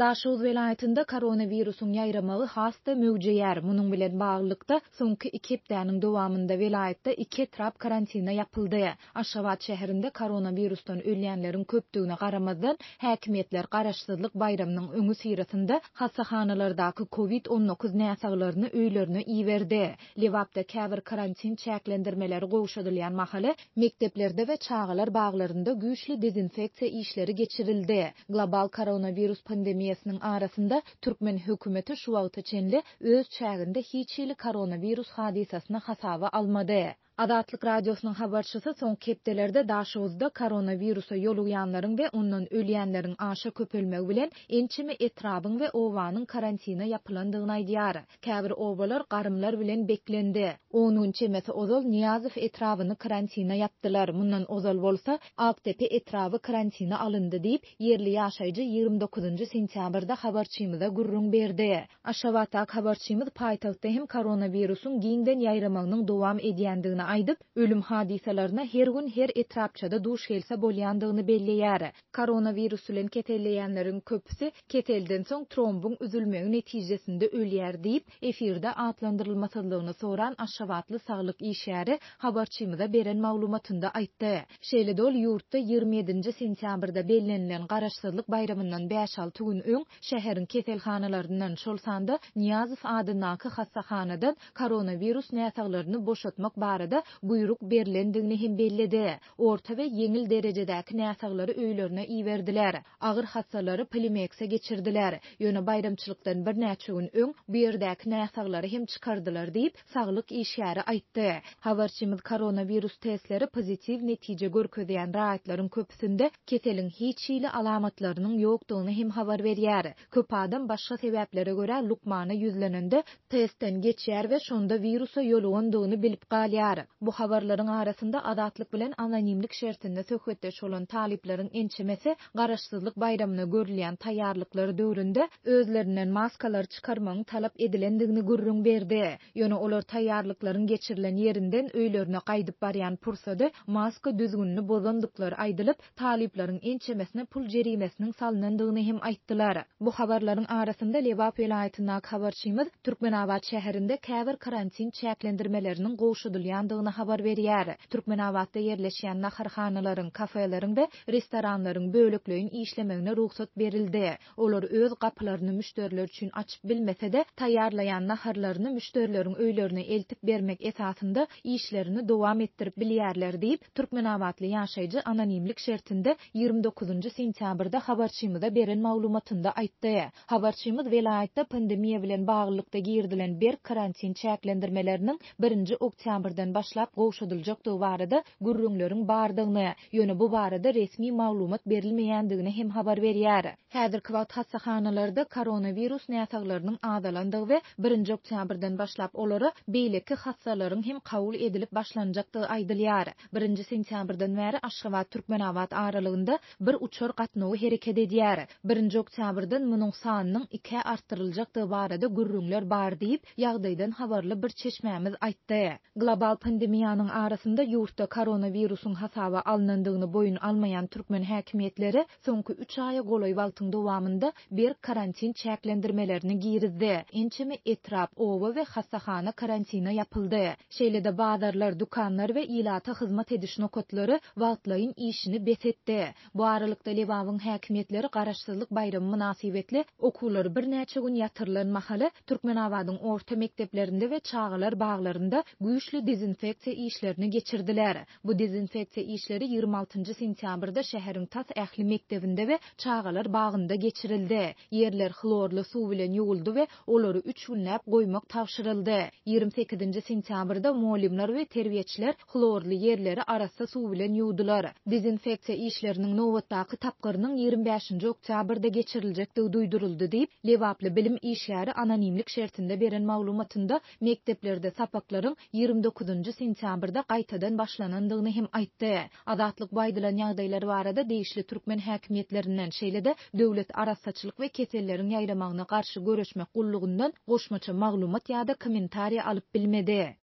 Daşoguz welaýatynda koronawirusyň ýaýramagy has-da möwjeýär. Munuň bilen baglylykda, soňky iki hepdäniň dowamynda welaýatda iki etrap karantina ýapyldy. Aşgabat şäherinde koronawirusdan ölýänleriň köpdügine garamazdan, häkimiýetler Garaşsyzlyk baýramynyň öňüsyrasynda hassahanalardaky kowid 19 näsaglaryny öýlerine iberdi. Lebapda käbir karantin çäklendirmeleri gowşadylýan mahaly, mekdeplerde we çagalar baglarynda güýçli dezinfeksiýa işleri geçirildi. Global koronawirus pandemiýasynyň arasynda türkmen hökümeti şu wagta çenli öz çäginde hiç hili koronawirus hadysasyny hasaba almady. Azatlyk Radiosynyň habarçysy soňky hepdelerde Daşoguzda koronawirusa ýolugýanlaryň we ondan ölýänleriň aşa köpelmegi bilen ençeme etrabyň we obanyň karantina ýapylandygyny aýdýar. Käbir obalar garymlar bilen beklendi. On gün çemesi ozal Nyýazow etrabyny karantina ýapdylar, mundan ozal bolsa Akdepe etraby karantina alyndy diýip, ýerli ýaşaýjy 29 sentýabrda habarçymyza gürrüň berdi. Aşgabatdaky habarçymyz paýtagtda hem koronawirusyň giňden ýaýramagynyň dowam edýändigini aýdyp, ölüm hadysalaryna her gün her etrapçada duş gelse bolýandygyny belleýär. Koronawirus bilen keselleýänleriň köpüsi keselden soň trombyň üzülmegi netijesinde ölýär diýip, efirde atlandyrylmasyzlygyny soran aşgabatly saglyk işgäri habarçymyza beren maglumatynda aýtdy. Şeýle-de ol ýurtda 27-nji sentýabrda bellenilen Garaşsyzlyk baýramyndan bäş-alty gün öň şäheriň keselhanalaryndan, şol sanda Nyýazow adyndaky hassahanadan koronawirus näsaglaryny boşatmak barada buýruk berlendigini hem belledi. Orta we ýeňil derejedäki näsaglary öýlerine iberdiler. Agyr hassalary Polimekse geçirdiler. Ýöne baýramçylykdan birnäçe gün öň bu ýerdäki näsaglary hem çykardylar diýip, saglyk işgäri aýtdy. Habarçymyz koronawirus testleri pozitiw netije görkezýän raýatlaryň köpüsinde keseliň hiç hili alamatlarynyň ýokdugyny hem habar berýär. Köp adam başga sebäplere görä lukmana ýüzlenende testden geçýär we şonda wirusa ýolugandygyny bilip galýar. Bu habarlaryň arasynda Azatlyk bilen anonimlik şertinde söhbetdeş bolan talyplaryň ençemesi Garaşsyzlyk baýramyna görülýän taýýarlyklar döwründe özlerinden maskalary çykarmagyň talap edilendigini gürrüň berdi. Ýöne olar taýýarlyklaryň geçirilen ýerinden öýlerine gaýdyp barýan pursady maska düzgünini bozandyklary aýdylyp, talyplaryň ençemesine pul jerimesiniň salnandygyny hem aýtdylar. Bu habarlaryň arasynda Lebap welaýatyndaky habarçymyz Türkmenabat şäherinde käbir karantin çäklendirmeleriniň gowşadylýandygyny habar berýär. Türkmenabatda ýerleşýän naharhanalaryň, kafeleriň we restoranlaryň bölekleýin işlemegine rugsat berildi. Olar öz gapylaryny müşderiler üçin açyp bilmese-de, taýýarlaýan naharlaryny müşderileriň öýlerine eltip bermek esasynda işlerini dowam etdirip bilýärler diýip, türkmenabatly ýaşaýjy anonimlik şertinde 29-njy sentýabrda habarçymyza beren maglumatynda aýtdy. Habarçymyz welaýatda pandemiýa bilen baglylykda girizilen berk karantin çäklendirmeleriniň birinji oktýabrdan başlap gowşadyljakdygy barada gürrüňleriň bardygyny, ýöne bu barada resmi maglumat berilmeýändigini hem habar berýär. Häzirki wagt hassahanalarda koronawirus näsaglarynyň azalandygy we birinji oktýabrdan başlap olara beýleki hassalaryň hem kabul edilip başlanjakdygy aýdylýar. Birinji sentýabrdan bäri Aşgabat-Türkmenabat aralygynda bir uçar gatnawy hereket edýär. Birinji oktýabrdan munuň sanynyň ikä artdyryljakdygy barada gürrüňler bar diýip, ýagdaýdan habarly bir çeşmämiz aýtdy. Global pandemiýanyň arasynda ýurtda koronawirusyň hasaba alnandygyny boýun almaýan türkmen häkimiýetleri soňky üç aýa golaý wagtyň dowamynda berk karantin çäklendirmelerini girizdi. Ençeme etrap, oba we hassahana karantina ýapyldy. Şeýle-de bazarlar, dükanlar we ilata hyzmat ediş nokatlary wagtlaýyn işini bes etdi. Bu aralykda, Lebabyň häkimiýetleri Garaşsyzlyk baýramy mynasybetli okuwlary birnäçe gün ýatyrylan mahaly, Türkmenabadyň orta mekdeplerinde we çagalar baglarynda güýçli dezinfeksiýa işlerini geçirdiler. Bu dezinfeksiýa işleri 26 njy sentýabrda şäheriň tas ähli mekdebinde we çagalar bagynda geçirildi. Ýerler hlorly suw bilen ýuwuldy we olary üç günläp goýmak tabşyryldy. 28 nji sentýabrda mugallymlar we terbiýeçiler hlorly ýerleri arassa suw bilen ýuwdular. Dezinfeksiýa işleriniň nobatdaky tapgyrynyň 25 nji oktýabrda geçiriljekdigi duýduryldy diýip, lebaply bilim işgäri anonimlik şertinde beren maglumatynda mekdeplerde sapaklaryň 29 njy sentýabrda gaýtadan başlanandygyny hem aýtdy. Azatlyk bu aýdylan ýagdaýlar barada degişli türkmen häkimiýetlerinden, şeýle-de Döwlet arassaçylyk we keselleriň ýaýramagyna garşy göreşmek gullugyndan goşmaça maglumat ýa-da kommentariýa alyp bilmedi.